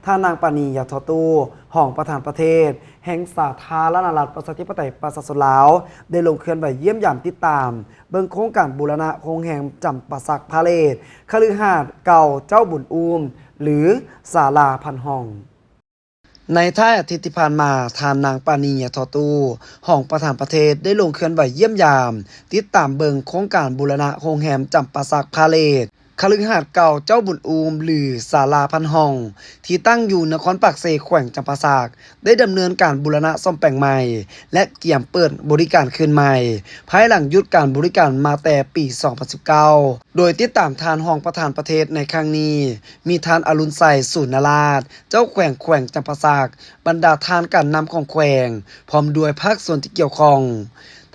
ທ່ານນາງ ປານີ ຢາທໍ່ຕູ້ ຮອງປະທານປະເທດ ແຫ່ງສາທາລະນະລັດ ປະຊາທິປະໄຕ ປະຊາຊົນລາວ ໄດ້ລົງເຄື່ອນໄຫວຢ້ຽມຢາມຕິດຕາມເບິ່ງໂຄງການບູລະນະໂຮງແຮມຈຳປາສັກພາເລດ ຄະລືຫາດເກົ່າເຈົ້າບຸນອູມ ຫຼື ສາລາພັນຫ້ອງ. ໃນທ້າຍອາທິດທີ່ຜ່ານມາ, ທ່ານນາງ ປານີ ຢາທໍ່ຕູ້ ຮອງປະທານປະເທດ ໄດ້ລົງເຄື່ອນໄຫວຢ້ຽມຢາມ ຕິດຕາມເບິ່ງໂຄງການບູລະນະໂຮງແຮມຈຳປາສັກພາເລດ ຄະລືຫາດເກົ່າເຈົ້າບຸນອູມ ຫຼື ສາລາພັນຫ້ອງ ທີ່ຕັ້ງຢູ່ນະຄອນປາກເຊ ແຂວງຈຳປາສັກ ໄດ້ດຳເນີນການບູລະນະສ້ອມແປງໃໝ່ ແລະ ກຽມເປີດບໍລິການຄືນໃໝ່ ພາຍຫຼັງຢຸດການບໍລິການມາແຕ່ປີສອງພັນສິບເກົ້າ ໂດຍຕິດຕາມທ່ານຮອງປະທານປະເທດໃນຄັ້ງນີ້ ມີທ່ານ ອະລຸນໄຊ ສູນນະລາດ ເຈົ້າແຂວງແຂວງຈຳປາສັກ, ບັນດາທ່ານການນຳຂອງແຂວງ ພ້ອມດ້ວຍພາກສ່ວນທີ່ກ່ຽວຂ້ອງ.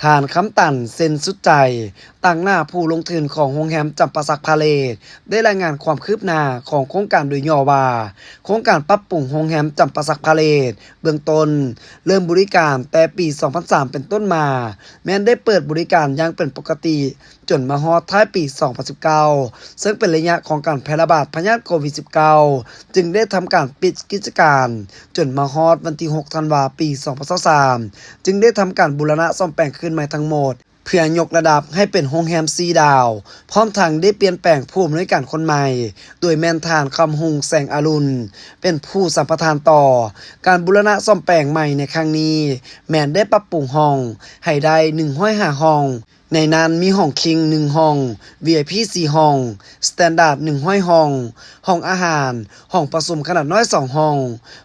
ທ່ານ ຄຳຕັນ ເຊັນສຸດໃຈ ຕາງໜ້າຜູ້ລົງທຶນຂອງໂຮງແຮມຈຳປາສັກພາເລດ ໄດ້ລາຍງານຄວາມຄືບໜ້າຂອງໂຄງການໂດຍຫຍໍ້ວ່າ ໂຄງການປັບປຸງໂຮງແຮມຈຳປາສັກພາເລດເບື້ອງຕົ້ນ ເລີ່ມບໍລິການແຕ່ປີສອງພັນສາມເປັນຕົ້ນມາ ແມ່ນໄດ້ເປີດບໍລິການຢ່າງເປັນປົກກະຕິ ຈົນມາຮອດທ້າຍປີສອງພັນສິບເກົ້າ ເຊິ່ງເປັນໄລຍະຂອງການແຜ່ລະບາດພະຍາດໂຄວິດສິບເກົ້າ ຈຶ່ງໄດ້ທຳການປິດກິດຈະການ ຈົນມາຮອດວັນທີຫົກ ທັນວາ ປີສອງພັນຊາວສາມ ຈຶ່ງໄດ້ທຳການບູລະນະສ້ອອມແປງຄືນໃໝ່ທັງໝົດ ເພື່ອຍົກລະດັບໃຫ້ເປັນໂຮງແຮມສີ່ດາວ, ພ້ອມທັງໄດ້ປ່ຽນແປງຜູ້ອຳນວຍການຄົນໃໝ່ ໂດຍແມ່ນທ່ານ ຄຳຮຸ່ງ ແສງອະລຸນ ເປັນຜູ້ສຳປະທານຕໍ່. ການບູລະນະສ້ອມແປງໃໝ່ໃນຄັ້ງນີ້ ແມ່ນໄດ້ປັບປຸງຫ້ອງໃຫ້ໄດ້ໜຶ່ງຮ້ອຍຫ້າຫ້ອງ, ໃນນັ້ນມີຫ້ອງຄິງໜຶ່ງຫ້ອງ, ວີໄອພີສີ່ຫ້ອງ, ສະແຕນດາດໜຶ່ງຮ້ອຍຫ້ອງ, ຫ້ອງອາຫານ, ຫ້ອງປະຊຸມຂະໜາດນ້ອຍສອງຫ້ອງ,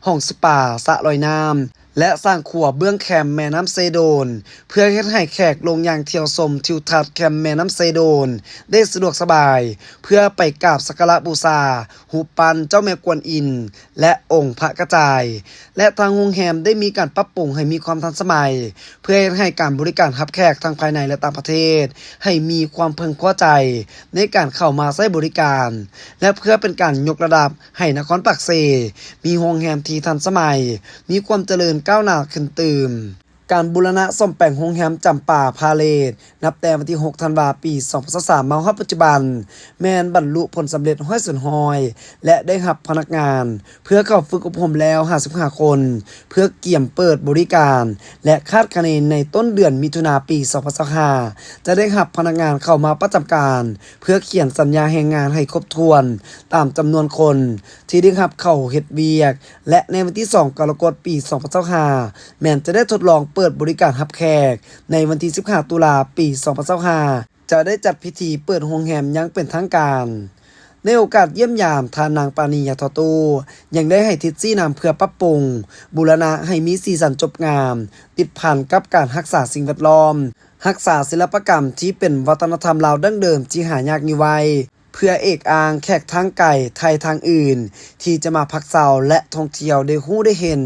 ຫ້ອງສະປາ, ສະລອຍນ້ຳ ແລະ ສ້າງຂົວເບື້ອງແຄມແມ່ນ້ຳເຊໂດນ ເພື່ອເຮັດໃຫ້ແຂກລົງຍ່າງທ່ຽວຊົມທິວທັດແຄມແມ່ນ້ຳເຊໂດນໄດ້ສະດວກສະບາຍ ເພື່ອໄປກາບສັກກາລະບູຊາຮູບປັ້ນເຈົ້າແມ່ກວນອິນ ແລະ ອົງພະກະຈາຍ ແລະ ທາງໂຮງແຮມໄດ້ມີການປັບປຸງໃຫ້ມີຄວາມທັນສະໄໝ ເພື່ອເຮັດໃຫ້ການບໍລິການຮັບແຂກທັງພາຍໃນ ແລະ ຕ່າງປະເທດ ໃຫ້ມີຄວາມເພິ່ງພໍໃຈໃນການເຂົ້າມາໃຊ້ບໍລິການ ແລະ ເພື່ອເປັນການຍົກລະດັບ ໃຫ້ນະຄອນປາກເຊ ມີໂຮງແຮມທີ່ທັນສະໄໝ, ມີຄວາມຈະເລີນກ້າວໜ້າຂຶ້ນຕື່ມ. ການບູລະນະສ້ອມແປງໂຮງແຮມຈຳປາພາເລດ ນັບແຕ່ວັນທີຫົກ ທັນວາ ປີສອງພັນຊາວສາມ ມາຮອດປັດຈຸບັນ ແມ່ນບັນລຸຜົນສຳເລັດຮ້ອຍສ່ວນຮ້ອຍ ແລະ ໄດ້ຮັບພະນັກງານເພື່ອເຂົ້າຝຶກອົບຮົມແລ້ວຫ້າສິບຫ້າຄົນ ເພື່ອກຽມເປີດບໍລິການ ແລະ ຄາດຄະເນໃນຕົ້ນເດືອນມິຖຸນາ ປີສອງພັນຊາວຫ້າ ຈະໄດ້ຮັບພະນັກງານເຂົ້າມາປະຈຳການ ເພື່ອຂຽນສັນຍາແຮງງານໃຫ້ຄົບຖ້ວນຕາມຈຳນວນຄົນທີ່ໄດ້ຮັບເຂົ້າເຮັດວຽກ ແລະ ໃນວັນທີສອງ ກໍລະກົດ ປີສອງພັນຊາວຫ້າ ແມ່ນຈະໄດ້ທົດລອງເປີດບໍລິການຮັບແຂກໃນວັນທີສິບຫ້າ ຕຸລາ ປີສອງພັນຊາວຫ້າ ຈະໄດ້ຈັດພິທີເປີດໂຮງແຮມຢ່າງເປັນທາງການ. ໃນໂອກາດຢ້ຽມຢາມ, ທ່ານນາງ ປານີ ຢາທໍ່ຕູ້ ຍັງໄດ້ໃຫ້ທິດຊີ້ນຳເພື່ອປັບປຸງ, ບູລະນະໃຫ້ມີສີສັນຈົບງາມ, ຕິດພັນກັບການຮັກສາສິ່ງແວດລ້ອມ, ຮັກສາສິລະປະກຳທີ່ເປັນວັດທະນະທຳລາວດັ້ງເດີມທີ່ຫາຍາກນີ້ໄວ້ ເພື່ອເອກອ້າງແຂກທາງໄກ, ໄທທາງອື່ນ ທີ່ຈະມາພັກເຊົາ ແລະ ທ່ອງທ່ຽວໄດ້ຮູ້ໄດ້ເຫັນ.